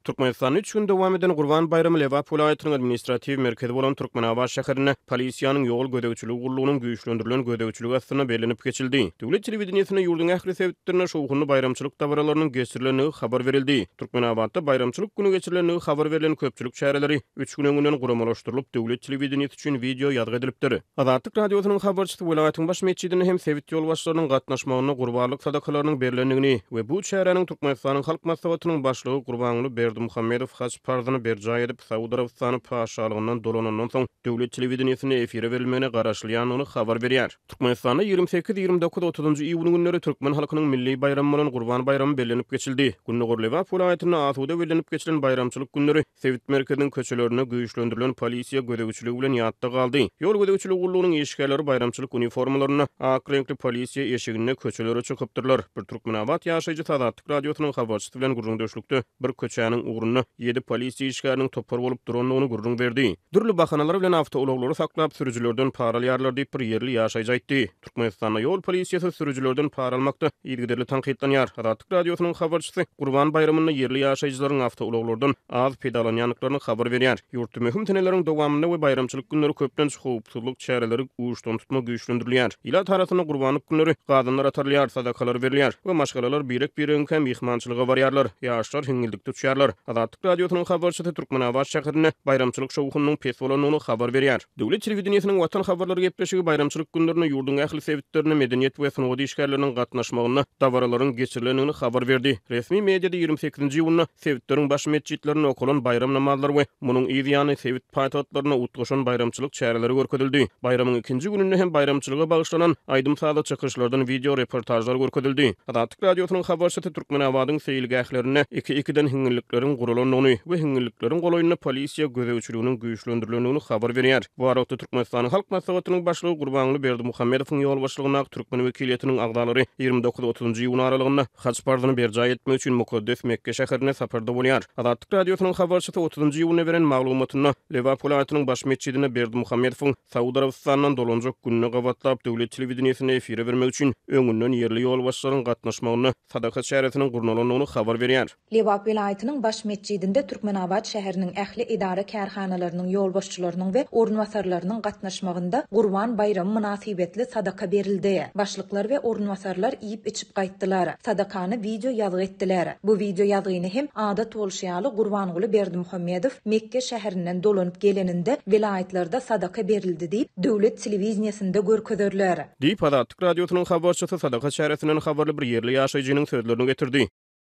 Türkmenistanda üç gün dowam eden Gurban baýramy Lebap welaýatynyň administratiw merkezi bolan Türkmenabat şäherinde polisiýanyň ýol gözegçiligi gullugynyň güýçlendirilen gözegçiligi astynda bellenip geçildi. Döwlet telewideniýesinde ýurduň ähli sebitlerinde şowhunly baýramçylyk dabaralarynyň geçirilendigi habar berildi. Türkmenabatda baýramçylyk güni geçirilendigi habar berlen köpçülik çäreleri üç gün öňünden guramalaşdyrylyp, döwlet telewideniýesi üçin wideo ýazgy edilipdir. Azatlyk Radiosynyň habarçysy welaýatyň baş metjidinde hem sebit ýolbaşçylarynyň gatnaşmagynda gurbanlyk sadakalarynyň berlendigini we bu çäräniň Türkmenistanyň Halk Maslahatynyň Başlygy Gurbanguly Berdimuhamedow haj parzyny berjaý edip, Saud Arabystany Patyşalygyndan dolanandan soň döwlet telewideniýesinde efire berilmegine garaşylýandygyny habar berýär. Türkmenistanda 28, 29, 30-njy iýun günleri türkmen halkynyň milli baýramy bolan Gurban baýramy bellenip geçildi. Gündogar Lebap welaýatynda asuda bellenip geçilen baýramçylyk günleri sebit merkeziniň köçelerinde güýçlendirilen polisiýa gözegçiligi bilen ýatda galdy. Ýol gözegçiligi gullugynyň işgärleri baýramçylyk uniformalarynda, ak reňkli polisiýa eşiginde köçelere çykypdyrlar. Bir türkmenabat ýaşaýjysy Azatlyk Radiosynyň habarçysy bilen gürrüňdeşlikde bir köçäniň ugrunda ýedi polisiýa işgäriniň topar bolup durandygyny gürrüň berdi. Dürli bahanalar bilen awtoulaglary saklap, sürüjilerden para alýarlar diýip, bir ýerli ýaşaýjy aýtdy. Türkmenistanda ýol polisiýasy sürüjilerden para almakda yzygiderli tankytlanýar. Azatlyk Radiosynyň habarçysy Gurban baýramynda ýerli ýaşaýjylaryň awtoulaglardan az peýdalanýandyklaryny habar berýär. Ýurtda möhüm seneleriň dowamynda we baýramçylyk günleri köplenç howpsuzlyk çäreleri uçdantutma güýçlendirilýär. Ilat arasynda gurbanlyk günleri gazanlar atarylýar, sadakalar berilýär we maşgalalar birek-biregiňkä myhmançylyga barýarlar, ýaşlar hiňňildikde uçýarlar. Azatlyk Radiosynyň habarçysy Türkmenabat şäherinde baýramçylyk şowhunynyň pes bolandygyny habar berýär. Döwlet telewideniýesiniň Watan habarlary gepleşigi baýramçylyk günlerinde ýurduň ähli sebitlerinde medeniýet we sungat işgärleriniň gatnaşmagynda dabaralaryň geçirilendigini habar berdi. Resmi mediada 28-nji iýunda sebitleriň baş metjitlerinde okalan baýram namazlary we munuň yz ýany sebit paýtagtlarynda utgaşan baýramçylyk çäreleri görkezildi. Baýramyň ikinji gününde hem baýramçylyga bagyşlanan aýdym-sazly çykyşlardan wideo reportažlar görkezildi. Azatlyk Radiosynyň habarçysy Türkmenabadyň seýilgählerinde iki-ikiden hiňňillikleriň guralandygyny we hiňňillikleriň golaýynda polisiýa gözegçiliginiň güýçlendirilendigini habar berýär. Bu aralykda, Türkmenistanyň Halk Maslahatynyň Başlygy Gurbanguly Berdimuhamedowyň ýolbaşçylygyndaky türkmen wekiliýetiniň agzalary 29 otuzynjy iýun aralygynda haj parzyny berjaý etmek üçin mukaddes Mekge şäherinde saparda bolýar. Azatlyk Radiosynyň habarçysy otuzynjy iýunda beren maglumatynda Lebap welaýatynyň baş metjidinde Berdimuhamedowyň Saud Arabystanyndan dolanjak gününe gabatlap döwlet telewideniýesinde efire bermek üçin öňünden ýerli ýolbaşçylaryň gatnaşmagynda sadaka çäresiniň gurnalandygyny habar berýär. Lebap welaýatynyň baş metjidinde Türkmenabat şäheriniň ähli edara-kärhanalarynyň ýolbaşçylarynyň we orunbasarlarynyň gatnaşmagynda Gurban baýramy mynasybetli sadaka berildi. Başlyklar we orunbasarlar iýip-içip gaýtdylar. Sadakany wideo ýazgy etdiler. Bu wideo ýazgyny hem adat bolşy ýaly Gurbanguly Berdimuhamedow Mekge şäherinden dolanyp geleninde welaýatlarda sadaka berildi diýip, döwlet telewideniýesinde görkezerler. Diýip, Azatlyk Radiosynyň habarçysy sadaka çäresinden habarly bir ýerli ýaşaýjynyň sözlerini getirdi.